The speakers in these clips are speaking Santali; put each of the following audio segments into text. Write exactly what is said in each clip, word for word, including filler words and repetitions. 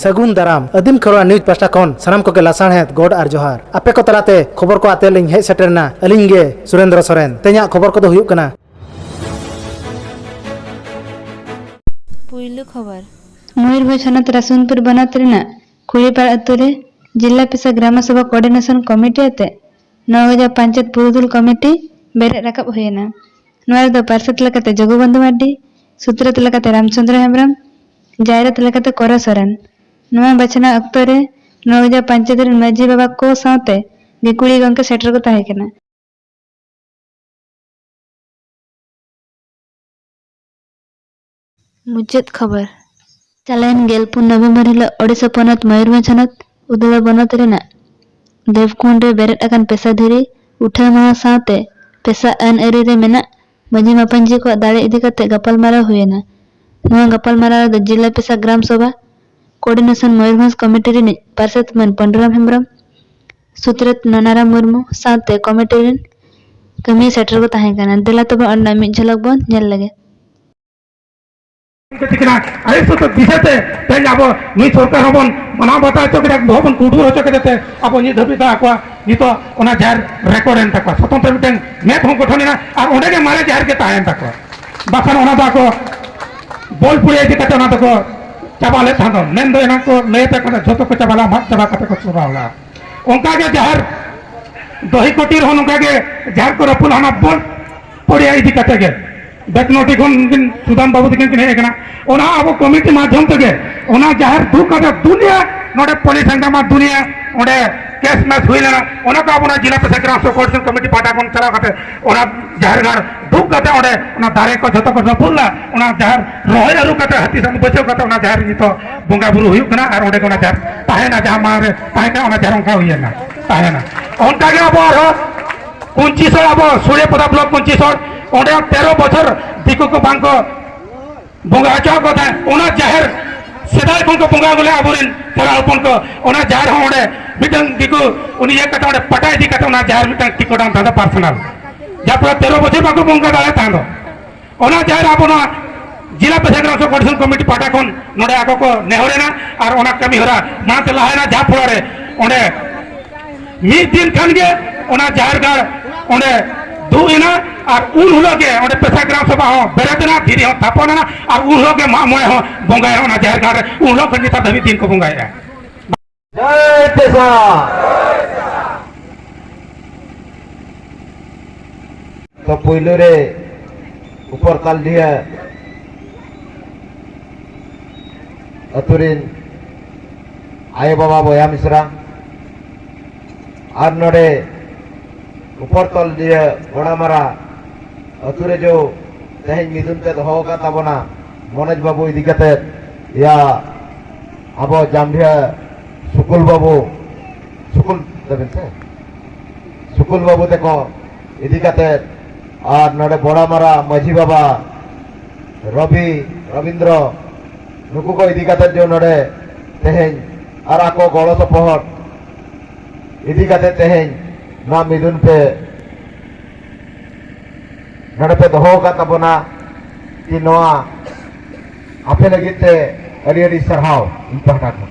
ᱥᱟᱹᱜᱩᱱ ᱫᱟᱨᱟᱢ᱾ ᱟᱹᱫᱤᱢ ᱠᱷᱮᱨᱣᱟᱲ ᱱᱤᱭᱩᱡᱽ ᱯᱟᱦᱴᱟ ᱠᱷᱚᱱ ᱥᱟᱱᱟᱢ ᱠᱚᱜᱮ ᱞᱟᱥᱟᱲᱦᱮᱫ ᱜᱚᱰ ᱟᱨ ᱡᱚᱦᱟᱨ᱾ ᱟᱯᱮ ᱠᱚ ᱛᱟᱞᱟᱛᱮ ᱠᱷᱚᱵᱚᱨ ᱠᱚ ᱟᱛᱮ ᱞᱤᱧ ᱦᱮᱡ ᱥᱮᱴᱮᱨ ᱮᱱᱟ ᱟᱹᱞᱤᱧ ᱜᱮ ᱥᱩᱨᱮᱱᱫᱨᱚ ᱥᱚᱨᱮᱱ᱾ ᱛᱮᱦᱮᱧᱟᱜ ᱠᱷᱚᱵᱚᱨ ᱠᱚᱫᱚ ᱦᱩᱭᱩᱜ ᱠᱟᱱᱟ᱾ ᱯᱩᱭᱞᱩ ᱠᱷᱚᱵᱚᱨ᱾ ᱢᱚᱭᱩᱨᱵᱷᱚᱸᱡᱽ ᱦᱚᱱᱚᱛ ᱨᱟᱥᱩᱱᱯᱩᱨ ᱵᱚᱱᱚᱛ ᱨᱮᱱᱟᱜ ᱠᱷᱩᱲᱤᱯᱟᱲ ᱟᱹᱛᱩ ᱨᱮ ᱡᱤᱞᱟ ᱯᱮᱥᱟ ᱜᱨᱟᱢ ᱥᱚᱵᱷᱟ ᱠᱳᱚᱨᱰᱤᱱᱮᱥᱚᱱ ᱠᱚᱢᱤᱴᱤ ᱟᱛᱮ ᱱᱚᱣᱜᱚᱡᱟ ᱯᱚᱧᱪᱟᱭᱮᱛ ᱯᱩᱨᱩᱫᱷᱩᱞ ᱠᱚᱢᱤᱴᱤ ᱵᱮᱨᱮᱫ ᱨᱟᱠᱟᱵ ᱦᱩᱭᱮᱱᱟ᱾ ᱱᱚᱣᱟ ᱨᱮᱫᱚ ᱯᱟᱨᱥᱮᱛ ᱞᱮᱠᱟᱛᱮ ᱡᱚᱜᱚᱵᱚᱱᱫᱷᱩ ᱢᱟᱨᱰᱤ, ᱥᱩᱛᱨᱮᱛ ᱞᱮᱠᱟᱛᱮ ᱨᱟᱢᱪᱚᱸᱫᱽᱨᱚ ᱦᱮᱢᱵᱨᱚᱢ, ᱡᱟᱭᱨᱮᱛ ᱞᱮᱠᱟᱛᱮ ᱠᱚᱨᱟ ᱥᱚᱨᱮᱱ᱾ ᱱᱚᱣᱟ ᱵᱟᱪᱷᱱᱟᱣ ᱚᱠᱛᱚ ᱨᱮ ᱱᱚᱣᱜᱚᱡᱟ ᱯᱚᱧᱪᱟᱭᱮᱛ ᱨᱮᱱ ᱢᱟᱹᱡᱷᱤ ᱵᱟᱵᱟ ᱠᱚ ᱥᱟᱶᱛᱮ ᱜᱟᱹᱠᱷᱩᱲᱤᱭᱟᱹ ᱜᱚᱢᱠᱮ ᱥᱮᱴᱮᱨ ᱠᱚ ᱛᱟᱦᱮᱸ ᱠᱟᱱᱟ᱾ ᱢᱩᱪᱟᱹᱫ ᱠᱷᱚᱵᱚᱨ᱾ ᱪᱟᱞᱟᱣᱮᱱ ᱜᱮᱞ ᱯᱩᱱ ᱱᱚᱵᱷᱮᱢᱵᱚᱨ ᱦᱤᱞᱳᱜ ᱳᱰᱤᱥᱟ ᱯᱚᱱᱚᱛ ᱢᱚᱭᱩᱨᱵᱷᱚᱸᱡᱽ ᱦᱚᱱᱚᱛ ᱩᱫᱽᱲᱟ ᱵᱚᱱᱚᱛ ᱨᱮᱱᱟᱜ ᱫᱮᱵᱽᱠᱩᱸᱰ ᱨᱮ ᱵᱮᱨᱮᱫ ᱟᱠᱟᱱ ᱯᱮᱥᱟ ᱫᱷᱤᱨᱤ ᱩᱴᱷᱟᱹᱣ ᱢᱟᱦᱟ ᱥᱟᱶᱛᱮ ᱯᱮᱥᱟ ᱟᱹᱱ ᱟᱹᱨᱤ ᱨᱮ ᱢᱮᱱᱟᱜ ᱢᱟᱹᱡᱷᱤ ᱢᱟᱯᱟᱧᱡᱤ ᱠᱚᱣᱟᱜ ᱫᱟᱲᱮ ᱤᱫᱤ ᱠᱟᱛᱮ ᱜᱟᱯᱟᱞᱢᱟᱨᱟᱣ ᱦᱩᱭᱮᱱᱟ᱾ ᱱᱚᱣᱟ ᱜᱟᱯᱟᱞᱢᱟᱨᱟᱣ ᱨᱮᱫᱚ ᱡᱤᱞᱟ ᱯᱮᱥᱟ ᱜᱨᱟᱢ ᱥᱚᱵᱷᱟ ᱠᱳᱚᱨᱰᱤᱱᱮᱥᱚᱱ ᱢᱚᱭᱩᱨᱵᱷᱚᱸᱡᱽ ᱠᱚᱢᱤᱴᱤ ᱨᱤᱱᱤᱡ ᱯᱟᱨᱥᱮᱛ ᱢᱟᱹᱱ ᱯᱟᱹᱱᱰᱩᱨᱟᱢ ᱦᱮᱢᱵᱨᱚᱢ, ᱥᱩᱛᱨᱮᱛ ᱱᱟᱱᱟᱨᱟᱢ ᱢᱩᱨᱢᱩ ᱥᱟᱶᱛᱮ ᱠᱚᱢᱤᱴᱤ ᱨᱤᱱ ᱠᱟᱹᱢᱤᱭᱟᱹ ᱥᱮᱴᱮᱨ ᱠᱚ ᱛᱟᱦᱮᱸ ᱠᱟᱱᱟ᱾ ᱫᱮᱞᱟ ᱛᱚᱵᱮ ᱚᱸᱰᱮᱱᱟᱜ ᱢᱤᱫ ᱡᱷᱚᱞᱚᱠ ᱵᱚᱱ ᱧᱮᱞ ᱞᱮᱜᱮ᱾ ᱠᱟᱱᱟ, ᱟᱭᱟᱜ ᱥᱚᱛᱚ ᱫᱤᱥᱟᱹᱛᱮ ᱛᱮᱦᱮᱧ ᱟᱵᱚ ᱱᱩᱭ ᱥᱚᱨᱠᱟᱨ ᱦᱚᱸᱵᱚᱱ ᱢᱟᱱᱟᱣ ᱵᱟᱛᱟᱣ ᱦᱚᱪᱚ ᱠᱮᱫᱟ, ᱵᱚᱦᱚᱜ ᱵᱚᱱ ᱠᱩᱰᱩᱨ ᱦᱚᱪᱚ ᱠᱮᱫᱟ ᱛᱮ ᱟᱵᱚ ᱱᱤᱛ ᱫᱷᱟᱹᱵᱤᱡ ᱫᱚ ᱟᱠᱚᱣᱟᱜ ᱱᱤᱛᱚᱜ ᱚᱱᱟ ᱡᱟᱦᱮᱨ ᱨᱮᱠᱚᱨᱰ ᱮᱱ ᱛᱟᱠᱚᱣᱟ, ᱥᱚᱛᱚᱱᱛᱨᱚ ᱢᱤᱫᱴᱮᱱ ᱢᱮᱫ ᱦᱚᱸ ᱜᱚᱴᱷᱚᱱ ᱮᱱᱟ ᱟᱨ ᱚᱸᱰᱮ ᱜᱮ ᱢᱟᱨᱮ ᱡᱟᱦᱮᱨ ᱜᱮ ᱛᱟᱦᱮᱸᱭᱮᱱ ᱛᱟᱠᱚᱣᱟ᱾ ᱵᱟᱠᱷᱟᱱ ᱚᱱᱟ ᱫᱚ ᱟᱠᱚ ᱵᱳᱞᱯᱩᱨᱤ ᱤᱫᱤ ᱠᱟᱛᱮ ᱚᱱᱟ ᱫᱚᱠᱚ ᱪᱟᱵᱟ ᱞᱮᱫ ᱛᱟᱦᱮᱸ ᱫᱚ, ᱢᱮᱱ ᱫᱚ ᱮᱱᱟᱝ ᱠᱚ ᱞᱟᱹᱭ ᱛᱟᱦᱮᱸ ᱠᱟᱱᱟ ᱡᱷᱚᱛᱚ ᱠᱚ ᱪᱟᱵᱟ ᱞᱮᱫᱟ, ᱢᱟᱜ ᱪᱟᱵᱟ ᱠᱟᱛᱮ ᱠᱚ ᱪᱟᱵᱟ ᱞᱮᱫᱟ᱾ ᱚᱱᱠᱟ ᱜᱮ ᱡᱟᱦᱮᱨ ᱫᱚᱦᱤᱠᱚᱴᱤ ᱨᱮᱦᱚᱸ ᱱᱚᱝᱠᱟ ᱜᱮ ᱡᱟᱦᱮᱨ ᱠᱚ ᱨᱟᱹᱯᱩᱫ ᱦᱟᱱᱟ ᱵᱳᱞ ᱯᱚᱲᱤᱭᱟ ᱤᱫᱤ ᱠᱟᱛᱮ ᱜᱮ ᱵᱮᱛᱱᱚᱴᱤ ᱠᱷᱚᱱ ᱩᱱᱠᱤᱱ ᱥᱩᱫᱟᱢ ᱵᱟᱹᱵᱩ ᱛᱟᱹᱠᱤᱱ ᱠᱤᱱ ᱦᱮᱡ ᱟᱠᱟᱱᱟ᱾ ᱚᱱᱟ ᱟᱵᱚ ᱠᱚᱢᱤᱴᱤ ᱢᱟᱫᱽᱫᱷᱚᱢ ᱛᱮᱜᱮ ᱚᱱᱟ ᱡᱟᱦᱮᱨ ᱫᱩᱜ ᱠᱟᱛᱮ ᱫᱩᱱᱤᱭᱟᱹ ᱱᱚᱰᱮ ᱯᱚᱞᱤᱥ ᱦᱟᱱᱰᱟᱢᱟ ᱫᱩᱱᱤᱭᱟᱹ ᱚᱸᱰᱮ ᱠᱮᱥ ᱢᱮᱥ ᱦᱩᱭ ᱞᱮᱱᱟ, ᱚᱱᱟ ᱠᱚ ᱟᱵᱚ ᱚᱱᱟ ᱡᱤᱞᱟ ᱯᱨᱚᱥᱟᱥᱚᱱ ᱜᱨᱟᱢ ᱥᱮᱵᱟ ᱠᱚᱢᱤᱴᱤ ᱯᱟᱦᱴᱟ ᱠᱷᱚᱱ ᱪᱟᱞᱟᱣ ᱠᱟᱛᱮ ᱚᱱᱟ ᱡᱟᱦᱮᱨ ᱜᱟᱲ ᱫᱩᱜ ᱠᱟᱛᱮ ᱚᱸᱰᱮ ᱚᱱᱟ ᱫᱟᱨᱮ ᱠᱚ ᱡᱷᱚᱛᱚ ᱠᱚ ᱨᱟᱹᱯᱩᱫ ᱞᱮᱫᱟ᱾ ᱚᱱᱟ ᱡᱟᱦᱮᱨ ᱨᱚᱦᱚᱭ ᱟᱹᱨᱩ ᱠᱟᱛᱮ ᱦᱟᱹᱛᱤ ᱥᱟᱢ ᱵᱟᱹᱭᱥᱟᱹᱣ ᱠᱟᱛᱮ ᱚᱱᱟ ᱡᱟᱦᱮᱨ ᱱᱤᱛᱚᱜ ᱵᱚᱸᱜᱟ ᱵᱩᱨᱩ ᱦᱩᱭᱩᱜ ᱠᱟᱱᱟ ᱟᱨ ᱚᱸᱰᱮ ᱜᱮ ᱚᱱᱟ ᱡᱟᱦᱮᱨ ᱛᱟᱦᱮᱱᱟ, ᱡᱟᱦᱟᱸ ᱢᱟᱲᱟᱝ ᱨᱮ ᱛᱟᱦᱮᱸ ᱠᱟᱱᱟ ᱚᱱᱟ ᱡᱟᱦᱮᱨ ᱚᱱᱠᱟ ᱦᱩᱭᱮᱱᱟ, ᱛᱟᱦᱮᱱᱟ᱾ ᱚᱱᱠᱟ ᱜᱮ ᱟᱵᱚ ᱟᱨᱦᱚᱸ ᱠᱩᱧᱪᱤᱥᱚᱲ, ᱟᱵᱚ ᱥᱩᱲᱤᱭᱟᱹᱯᱟᱫᱟ ᱵᱞᱚᱠ ᱠᱩᱧᱪᱤᱥᱚᱲ, ᱚᱸᱰᱮ ᱛᱮᱨᱚ ᱵᱚᱪᱷᱚᱨ ᱫᱤᱠᱩ ᱠᱚ ᱵᱟᱝ ᱠᱚ ᱵᱚᱸᱜᱟ ᱦᱚᱪᱚ ᱟᱠᱚ ᱛᱟᱦᱮᱸᱫ᱾ ᱚᱱᱟ ᱡᱟᱦᱮᱨ ᱥᱮᱫᱟᱭ ᱠᱷᱚᱱ ᱠᱚ ᱵᱚᱸᱜᱟ ᱟᱹᱜᱩ ᱞᱮᱫᱟ ᱟᱵᱚᱨᱮᱱ ᱥᱮᱬᱟ ᱦᱚᱯᱚᱱ ᱠᱚ, ᱚᱱᱟ ᱡᱟᱦᱮᱨ ᱦᱚᱸ ᱚᱸᱰᱮ ᱢᱤᱫᱴᱟᱝ ᱫᱤᱠᱩ ᱩᱱᱤ ᱤᱭᱟᱹ ᱠᱟᱛᱮ ᱚᱸᱰᱮ ᱯᱟᱴᱟ ᱤᱫᱤ ᱠᱟᱛᱮ ᱚᱱᱟ ᱡᱟᱦᱮᱨ ᱢᱤᱫᱴᱟᱝ ᱴᱤᱠᱚᱴ ᱟᱱ ᱛᱟᱦᱮᱸᱫ ᱯᱟᱨᱥᱚᱱᱟᱞ, ᱡᱟᱦᱟᱸ ᱯᱚᱨᱮ ᱛᱮᱨᱚ ᱵᱚᱪᱷᱚᱨ ᱵᱟᱠᱚ ᱵᱚᱸᱜᱟ ᱫᱟᱲᱮᱭᱟᱜ ᱛᱟᱦᱮᱸᱫ᱾ ᱚᱱᱟ ᱡᱟᱦᱮᱨ ᱟᱵᱚ ᱱᱚᱣᱟ ᱡᱮᱞᱟ ᱯᱮᱥᱟ ᱜᱨᱟᱢ ᱥᱮᱵᱚᱠ ᱠᱚᱢᱤᱴᱤ ᱯᱟᱦᱴᱟ ᱠᱷᱚᱱ ᱱᱚᱰᱮ ᱟᱠᱚ ᱠᱚ ᱱᱮᱦᱚᱨᱮᱱᱟ ᱟᱨ ᱚᱱᱟ ᱠᱟᱹᱢᱤ ᱦᱚᱨᱟ ᱢᱟᱲᱟᱝ ᱛᱮ ᱞᱟᱦᱟᱭᱮᱱᱟ, ᱡᱟᱦᱟᱸ ᱯᱷᱚᱲᱚ ᱨᱮ ᱚᱸᱰᱮ ᱢᱤᱫ ᱫᱤᱱ ᱠᱷᱟᱱ ᱜᱮ ᱚᱱᱟ ᱡᱟᱦᱮᱨ ᱜᱟᱲ ᱚᱸᱰᱮ ᱫᱩᱜ ᱮᱱᱟ ᱟᱨ ᱩᱱ ᱦᱤᱞᱳᱜ ᱜᱮ ᱚᱸᱰᱮ ᱯᱮᱥᱟ ᱜᱨᱟᱢ ᱥᱚᱵᱷᱟ ᱦᱚᱸ ᱵᱮᱨᱮᱫ ᱮᱱᱟ, ᱫᱷᱤᱨᱤ ᱦᱚᱸ ᱛᱷᱟᱯᱚᱱ ᱮᱱᱟ ᱟᱨ ᱩᱱ ᱦᱤᱞᱳᱜ ᱜᱮ ᱢᱟᱜ ᱢᱚᱬᱮ ᱦᱚᱸ ᱵᱚᱸᱜᱟᱭᱟ ᱚᱱᱟ ᱡᱟᱦᱮᱨ ᱜᱟᱲ ᱨᱮ᱾ ᱩᱱ ᱦᱤᱞᱳᱜ ᱠᱷᱚᱱ ᱱᱮᱛᱟᱨ ᱫᱷᱟᱹᱵᱤᱡ ᱫᱤᱱ ᱠᱚ ᱵᱚᱸᱜᱟᱭᱮᱫᱼᱟ᱾ ᱡᱟᱭ ᱯᱮᱥᱟ᱾ ᱛᱚ ᱯᱩᱭᱞᱩ ᱨᱮ ᱩᱯᱚᱨ ᱛᱟᱞᱰᱤᱦᱟᱹ ᱟᱹᱛᱩ ᱨᱤᱱ ᱟᱭᱳ ᱵᱟᱵᱟ ᱵᱚᱭᱦᱟ ᱢᱤᱥᱨᱟ ᱟᱨ ᱱᱚᱰᱮ ᱩᱯᱚᱨ ᱛᱟᱞᱰᱤᱦᱟᱹ ᱵᱚᱲᱟᱢᱟᱨᱟ ᱟᱹᱛᱩ ᱨᱮ ᱡᱚ ᱛᱮᱦᱮᱧ ᱢᱤᱫᱩᱱ ᱯᱮ ᱫᱚᱦᱚ ᱟᱠᱟᱫ ᱛᱟᱵᱚᱱᱟ ᱢᱚᱱᱳᱡᱽ ᱵᱟᱹᱵᱩ ᱤᱫᱤ ᱠᱟᱛᱮ, ᱭᱟ ᱟᱵᱚ ᱡᱟᱢᱰᱤᱦᱟᱹ ᱥᱩᱠᱩᱞ ᱵᱟᱹᱵᱩ, ᱥᱩᱠᱩᱞ ᱛᱟᱵᱮᱱ ᱥᱮ, ᱥᱩᱠᱩᱞ ᱵᱟᱹᱵᱩ ᱛᱮᱠᱚ ᱤᱫᱤ ᱠᱟᱛᱮ ᱟᱨ ᱱᱚᱰᱮ ᱵᱚᱲᱟᱢᱟᱨᱟ ᱢᱟᱹᱡᱷᱤ ᱵᱟᱵᱟ ᱨᱚᱵᱤ, ᱨᱚᱵᱤᱱᱫᱨᱚ, ᱱᱩᱠᱩ ᱠᱚ ᱤᱫᱤ ᱠᱟᱛᱮ ᱡᱮ ᱱᱚᱰᱮ ᱛᱮᱦᱮᱧ ᱟᱨ ᱟᱠᱚ ᱜᱚᱲᱚ ᱥᱚᱯᱚᱦᱚᱫ ᱤᱫᱤ ᱠᱟᱛᱮ ᱛᱮᱦᱮᱧ ᱱᱚᱣᱟ ᱢᱤᱫᱩᱱ ᱯᱮ ᱱᱚᱰᱮ ᱯᱮ ᱫᱚᱦᱚ ᱟᱠᱟᱫ ᱛᱟᱵᱚᱱᱟ, ᱠᱤ ᱱᱚᱣᱟ ᱟᱯᱮ ᱞᱟᱹᱜᱤᱫ ᱛᱮ ᱟᱹᱰᱤ ᱟᱹᱰᱤ ᱥᱟᱨᱦᱟᱣ ᱤᱧ ᱯᱟᱦᱴᱟ ᱠᱷᱚᱱ᱾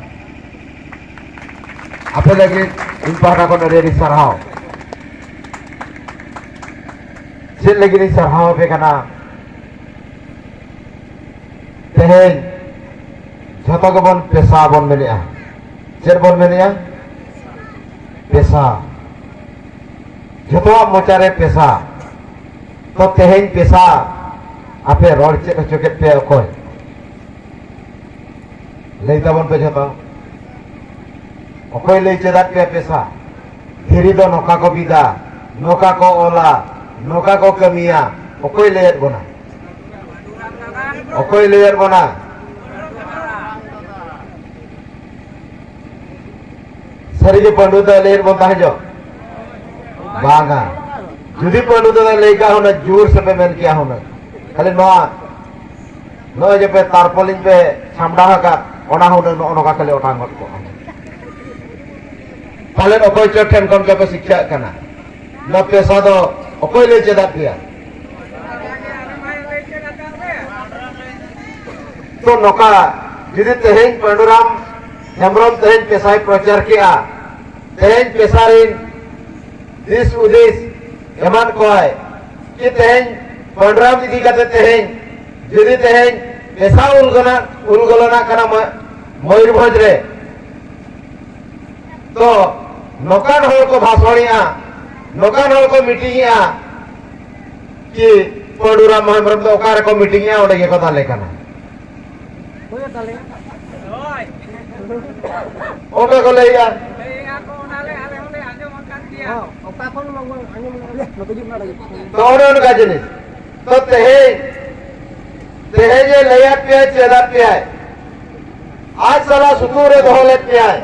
ᱟᱯᱮ ᱞᱟᱹᱜᱤᱫ ᱤᱧ ᱯᱟᱦᱴᱟ ᱠᱷᱚᱱ ᱟᱹᱰᱤ ᱟᱹᱰᱤ ᱥᱟᱨᱦᱟᱣ᱾ ᱪᱮᱫ ᱞᱟᱹᱜᱤᱫ ᱤᱧ ᱥᱟᱨᱦᱟᱣ ᱟᱯᱮ ᱠᱟᱱᱟ? ᱛᱮᱦᱮᱧ ᱡᱷᱚᱛᱚ ᱜᱮᱵᱚᱱ ᱯᱮᱥᱟ ᱵᱚᱱ ᱢᱮᱱᱮᱜᱼᱟ᱾ ᱪᱮᱫ ᱵᱚᱱ ᱢᱮᱱᱮᱜᱼᱟ? ᱯᱮᱥᱟ᱾ ᱡᱷᱚᱛᱚᱣᱟᱜ ᱢᱚᱪᱟ ᱨᱮ ᱯᱮᱥᱟ᱾ ᱛᱚ ᱛᱮᱦᱮᱧ ᱯᱮᱥᱟ ᱟᱯᱮ ᱨᱚᱲ ᱪᱮᱫ ᱦᱚᱪᱚ ᱠᱮᱫ ᱯᱮᱭᱟ ᱚᱠᱚᱭ? ᱞᱟᱹᱭ ᱛᱟᱵᱚᱱ ᱯᱮ ᱡᱷᱚᱛᱚ᱾ ᱚᱠᱚᱭ ᱞᱟᱹᱭ ᱪᱮᱫᱟᱜ ᱯᱮᱭᱟ ᱯᱮᱥᱟ? ᱫᱷᱤᱨᱤ ᱫᱚ ᱱᱚᱝᱠᱟ ᱠᱚ ᱵᱤᱫᱟ, ᱱᱚᱝᱠᱟ ᱠᱚ ᱚᱞᱟ, ᱱᱚᱝᱠᱟ ᱠᱚ ᱠᱟᱹᱢᱤᱭᱟ᱾ ᱚᱠᱚᱭ ᱞᱟᱹᱭᱟᱫ ᱵᱚᱱᱟ? ᱚᱠᱚᱭ ᱞᱟᱹᱭᱟᱫ ᱵᱚᱱᱟ? ᱥᱟᱹᱨᱤᱜᱮ ᱯᱟᱹᱸᱰᱩ ᱫᱚ ᱞᱟᱹᱭᱟᱫ ᱵᱚᱱ ᱛᱟᱦᱮᱸ ᱡᱚᱜ? ᱵᱟᱝᱟ᱾ ᱡᱩᱫᱤ ᱯᱟᱹᱸᱰᱩ ᱫᱚ ᱞᱟᱹᱭ ᱠᱟᱜ ᱦᱩᱱᱟᱹᱝ, ᱡᱳᱨ ᱥᱮ ᱯᱮ ᱢᱮᱱ ᱠᱮᱭᱟ ᱦᱩᱱᱟᱹᱝ᱾ ᱠᱷᱟᱹᱞᱤ ᱱᱚᱣᱟ, ᱱᱚᱜᱼᱚᱭ ᱡᱮ ᱯᱮ ᱛᱟᱨᱯᱚᱞᱤᱧ ᱯᱮ ᱪᱷᱟᱢᱰᱟ ᱟᱠᱟᱫ, ᱚᱱᱟ ᱦᱩᱱᱟᱹᱝ ᱱᱚᱜᱼᱚ ᱱᱚᱝᱠᱟ ᱠᱷᱟᱹᱞᱤ ᱚᱴᱟᱝ ᱜᱚᱫ ᱠᱚᱜᱼᱟ᱾ ᱯᱟᱞᱮᱱ ᱚᱠᱚᱭ ᱪᱚ ᱴᱷᱮᱱ ᱠᱷᱚᱱ ᱜᱮᱯᱮ ᱥᱤᱠᱷᱟᱜ ᱠᱟᱱᱟ᱾ ᱱᱚᱣᱟ ᱯᱮᱥᱟ ᱫᱚ ᱚᱠᱚᱭ ᱞᱟᱹᱭ ᱪᱮᱫᱟᱜ ᱯᱮᱭᱟ? ᱛᱚ ᱱᱚᱝᱠᱟ ᱡᱩᱫᱤ ᱛᱮᱦᱮᱧ ᱯᱟᱹᱰᱩᱨᱟᱢ ᱦᱮᱢᱵᱨᱚᱢ ᱛᱮᱦᱮᱧ ᱯᱮᱥᱟᱭ ᱯᱨᱚᱪᱟᱨ ᱠᱮᱜᱼᱟ, ᱛᱮᱦᱮᱧ ᱯᱮᱥᱟᱨᱤᱱ ᱫᱤᱥ ᱦᱩᱫᱤᱥ ᱮᱢᱟᱫ ᱠᱚᱣᱟᱭ ᱠᱤ ᱛᱮᱦᱮᱧ ᱯᱟᱹᱰᱩᱨᱟᱢ ᱤᱫᱤ ᱠᱟᱛᱮ ᱛᱮᱦᱮᱧ ᱡᱩᱫᱤ ᱛᱮᱦᱮᱧ ᱯᱮᱥᱟ ᱩᱞᱜᱚᱱᱟ ᱩᱞᱜᱚᱞᱚᱱᱟᱜ ᱠᱟᱱᱟ ᱢᱚ- ᱢᱚᱭᱩᱨᱵᱷᱚᱸᱡᱽ ᱨᱮ, ᱛᱚ ᱱᱚᱝᱠᱟᱱ ᱦᱚᱲ ᱠᱚ ᱵᱷᱟᱥᱚᱱᱮᱜᱼᱟ, ᱱᱚᱝᱠᱟᱱ ᱦᱚᱲ ᱠᱚ ᱢᱤᱴᱤᱝᱮᱜᱼᱟ ᱠᱤ ᱯᱟᱹᱰᱩᱨᱟᱢ ᱦᱮᱢᱵᱨᱚᱢ ᱫᱚ ᱚᱠᱟ ᱨᱮᱠᱚ ᱢᱤᱴᱤᱝᱮᱜᱼᱟ, ᱚᱸᱰᱮ ᱜᱮᱠᱚ ᱫᱟᱞᱮ ᱠᱟᱱᱟ᱾ ᱦᱳᱭ᱾ ᱚᱱᱠᱟ ᱠᱚ ᱞᱟᱹᱭᱮᱜᱼᱟ᱾ ᱞᱟᱹᱭᱮᱜᱼᱟ ᱠᱚ, ᱚᱱᱟ ᱞᱮ ᱟᱞᱮ ᱦᱚᱸᱞᱮ ᱟᱸᱡᱚᱢ ᱟᱠᱟᱫ ᱜᱮᱭᱟ᱾ ᱦᱚᱸ, ᱚᱠᱟ ᱠᱷᱚᱱ ᱵᱟᱝ ᱵᱟᱝ ᱟᱸᱡᱚᱢ ᱞᱮᱫᱟ? ᱱᱚᱛᱮ ᱦᱤᱡᱩᱜ ᱢᱮ, ᱱᱚᱰᱮ ᱦᱤᱡᱩᱜ ᱢᱮ᱾ ᱛᱚ ᱚᱱᱮ ᱚᱱᱠᱟ ᱡᱤᱱᱤᱥ᱾ ᱛᱚ ᱛᱮᱦᱮᱧ, ᱛᱮᱦᱮᱧ ᱮ ᱞᱟᱹᱭᱟᱫ ᱯᱮᱭᱟᱭ, ᱪᱮᱫᱟᱫ ᱯᱮᱭᱟᱭ, ᱟᱡ ᱥᱟᱞᱟᱜ ᱥᱩᱛᱩᱜ ᱨᱮ ᱫᱚᱦᱚ ᱞᱮᱫ ᱯᱮᱭᱟᱭ,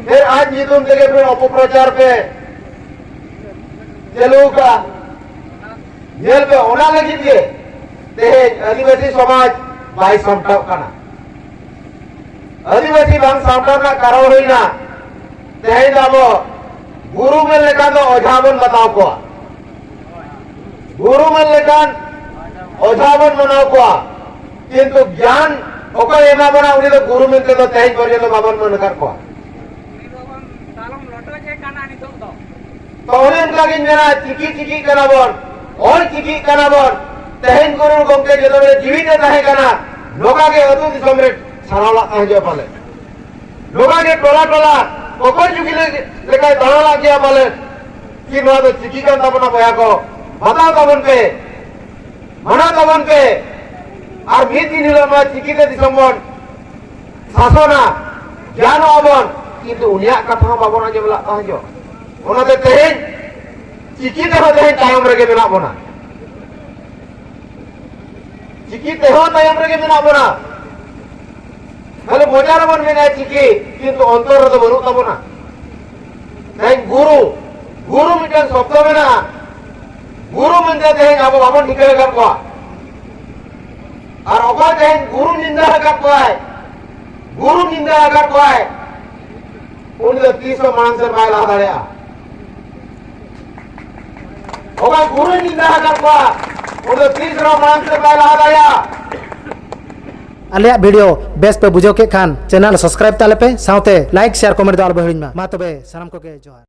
ᱯᱷᱤᱨ ᱟᱡ ᱧᱩᱛᱩᱢ ᱛᱮᱜᱮ ᱯᱮ ᱚᱯᱚᱯᱨᱚᱪᱟᱨ ᱯᱮ ᱪᱟᱹᱞᱩ ᱟᱠᱟᱫᱼᱟ᱾ ᱧᱮᱞ ᱯᱮ, ᱚᱱᱟ ᱞᱟᱹᱜᱤᱫ ᱜᱮ ᱛᱮᱦᱮᱧ ᱟᱹᱫᱤᱵᱟᱹᱥᱤ ᱥᱚᱢᱟᱡᱽ ᱵᱟᱭ ᱥᱟᱢᱴᱟᱣ ᱠᱟᱱᱟ᱾ ᱟᱹᱫᱤᱵᱟᱹᱥᱤ ᱵᱟᱝ ᱥᱟᱢᱴᱟᱣ ᱨᱮᱱᱟᱜ ᱠᱟᱨᱚᱱ ᱦᱩᱭᱱᱟ, ᱛᱮᱦᱮᱧ ᱫᱚ ᱟᱵᱚ ᱜᱩᱨᱩ ᱢᱮᱱ ᱞᱮᱠᱷᱟᱱ ᱫᱚ ᱚᱡᱷᱟ ᱵᱚᱱ ᱢᱟᱱᱟᱣ ᱠᱚᱣᱟ᱾ ᱜᱩᱨᱩ ᱢᱮᱱ ᱞᱮᱠᱷᱟᱱ ᱚᱡᱷᱟ ᱵᱚᱱ ᱢᱟᱱᱟᱣ ᱠᱚᱣᱟ, ᱠᱤᱱᱛᱩ ᱜᱮᱭᱟᱱ ᱚᱠᱚᱭ ᱮᱢᱟ ᱵᱚᱱᱟ, ᱩᱱᱤ ᱫᱚ ᱜᱩᱨᱩ ᱢᱮᱱᱛᱮ ᱫᱚ ᱛᱮᱦᱮᱧ ᱯᱚᱨᱡᱚᱱᱛᱚ ᱵᱟᱵᱚᱱ ᱢᱟᱹᱱ ᱟᱠᱟᱫ ᱠᱚᱣᱟ᱾ ᱩᱱᱤ ᱫᱚᱵᱚᱱ ᱥᱟᱞᱚᱢ ᱞᱚᱴᱚᱡᱮ ᱠᱟᱱᱟ ᱱᱤᱛᱚᱜ ᱫᱚ᱾ ᱛᱚ ᱚᱱᱮ ᱚᱱᱠᱟ ᱜᱤᱧ ᱢᱮᱱᱟ, ᱪᱤᱠᱤ ᱪᱤᱠᱤᱜ ᱠᱟᱱᱟ ᱵᱚᱱ, ᱚᱞ ᱪᱤᱠᱤᱜ ᱠᱟᱱᱟ ᱵᱚᱱ᱾ ᱛᱮᱦᱮᱧ ᱜᱩᱨᱩ ᱜᱚᱢᱠᱮ ᱡᱚᱛᱚ ᱵᱮᱲᱮ ᱡᱤᱣᱤᱛ ᱮ ᱛᱟᱦᱮᱸ ᱠᱟᱱᱟ, ᱱᱚᱝᱠᱟ ᱜᱮ ᱟᱹᱛᱩ ᱫᱤᱥᱚᱢ ᱨᱮ ᱪᱷᱟᱨᱟᱣ ᱞᱟᱜ ᱛᱟᱦᱮᱸ ᱦᱚᱪᱚᱜ ᱯᱟᱞᱮ᱾ ᱱᱚᱝᱠᱟ ᱜᱮ ᱴᱚᱞᱟ ᱴᱚᱞᱟ ᱠᱚᱠᱚᱭ ᱡᱩᱜᱤ ᱞᱮ-, ᱞᱮᱠᱟᱭ ᱫᱟᱬᱟ ᱞᱟᱜ ᱜᱮᱭᱟ ᱯᱟᱞᱮ᱾ ᱠᱤ ᱱᱚᱣᱟ ᱫᱚ ᱪᱤᱠᱤ ᱠᱟᱱ ᱛᱟᱵᱚᱱᱟ ᱵᱚᱭᱦᱟ ᱠᱚ, ᱵᱟᱛᱟᱣ ᱛᱟᱵᱚᱱ ᱯᱮ, ᱢᱟᱱᱟᱣ ᱛᱟᱵᱚᱱ ᱯᱮ᱾ ᱟᱨ ᱢᱤᱫ ᱫᱤᱱ ᱦᱤᱞᱳᱜ ᱱᱚᱣᱟ ᱪᱤᱠᱤ ᱛᱮ ᱫᱤᱥᱚᱢ ᱵᱚᱱ ᱥᱟᱥᱚᱱᱟ, ᱜᱮᱭᱟᱱᱚᱜᱼᱟ ᱵᱚᱱ, ᱠᱤᱱᱛᱩ ᱩᱱᱤᱭᱟᱜ ᱠᱟᱛᱷᱟ ᱦᱚᱸ ᱵᱟᱵᱚᱱ ᱟᱸᱡᱚᱢ ᱞᱟᱜ ᱛᱟᱦᱮᱸ ᱡᱚ᱾ ᱚᱱᱟᱛᱮ ᱛᱮᱦᱮᱧ ᱪᱤᱠᱤ ᱛᱮᱦᱚᱸ ᱛᱮᱦᱮᱧ ᱛᱟᱭᱚᱢ ᱨᱮᱜᱮ ᱢᱮᱱᱟᱜ ᱵᱚᱱᱟ᱾ ᱪᱤᱠᱤ ᱛᱮᱦᱚᱸ ᱛᱟᱭᱚᱢ ᱨᱮᱜᱮ ᱢᱮᱱᱟᱜ ᱵᱚᱱᱟ᱾ ᱠᱷᱟᱹᱞᱤ ᱢᱚᱪᱟ ᱨᱮᱵᱚᱱ ᱢᱮᱱᱟ ᱪᱤᱠᱤ, ᱠᱤᱱᱛᱩ ᱚᱱᱛᱚᱨ ᱨᱮᱫᱚ ᱵᱟᱹᱱᱩᱜ ᱛᱟᱵᱚᱱᱟ᱾ ᱛᱮᱦᱮᱧ ᱜᱩᱨᱩ, ᱜᱩᱨᱩ ᱢᱤᱫᱴᱟᱝ ᱥᱚᱵᱫᱚ ᱢᱮᱱᱟᱜᱼᱟ᱾ ᱜᱩᱨᱩ ᱢᱮᱱᱛᱮ ᱛᱮᱦᱮᱧ ᱟᱵᱚ ᱵᱟᱵᱚᱱ ᱴᱷᱤᱠᱟᱹ ᱟᱠᱟᱫ ᱠᱚᱣᱟ᱾ ᱟᱨ ᱚᱠᱚᱭ ᱛᱮᱦᱮᱧ ᱜᱩᱨᱩ ᱱᱤᱱᱫᱟ ᱟᱠᱟᱫ ᱠᱚᱣᱟᱭ, ᱜᱩᱨᱩ ᱱᱤᱱᱫᱟ ᱟᱠᱟᱫ ᱠᱚᱣᱟᱭ, ᱩᱱᱤ ᱫᱚ ᱛᱤᱥ ᱦᱚᱸ ᱢᱟᱲᱟᱝ ᱥᱮᱫ ᱵᱟᱭ ᱞᱟᱦᱟ ᱫᱟᱲᱮᱭᱟᱜᱼᱟ᱾ ᱚᱠᱚᱭ ᱜᱩᱨᱩᱭ ᱱᱤᱱᱫᱟ ᱟᱠᱟᱫ ᱠᱚᱣᱟ, ᱩᱱᱤ ᱫᱚ ᱛᱤᱥ ᱨᱮᱦᱚᱸ ᱢᱟᱲᱟᱝ ᱥᱮᱫ ᱵᱟᱭ ᱞᱟᱦᱟ ᱫᱟᱲᱮᱭᱟᱜᱼᱟ᱾ ᱟᱞᱮᱭᱟᱜ video ᱵᱮᱥ ᱯᱮ ᱵᱩᱡᱷᱟᱹᱣ ᱠᱮᱫ ᱠᱷᱟᱱ channel subscribe ᱛᱟᱞᱮ ᱯᱮ, ᱥᱟᱶᱛᱮ like, share, comment ᱫᱚ ᱟᱞᱚ ᱯᱮ ᱦᱤᱲᱤᱧ ᱢᱟ᱾ ᱢᱟ ᱛᱚᱵᱮ ᱥᱟᱱᱟᱢ ᱠᱚᱜᱮ ᱡᱚᱦᱟᱨ᱾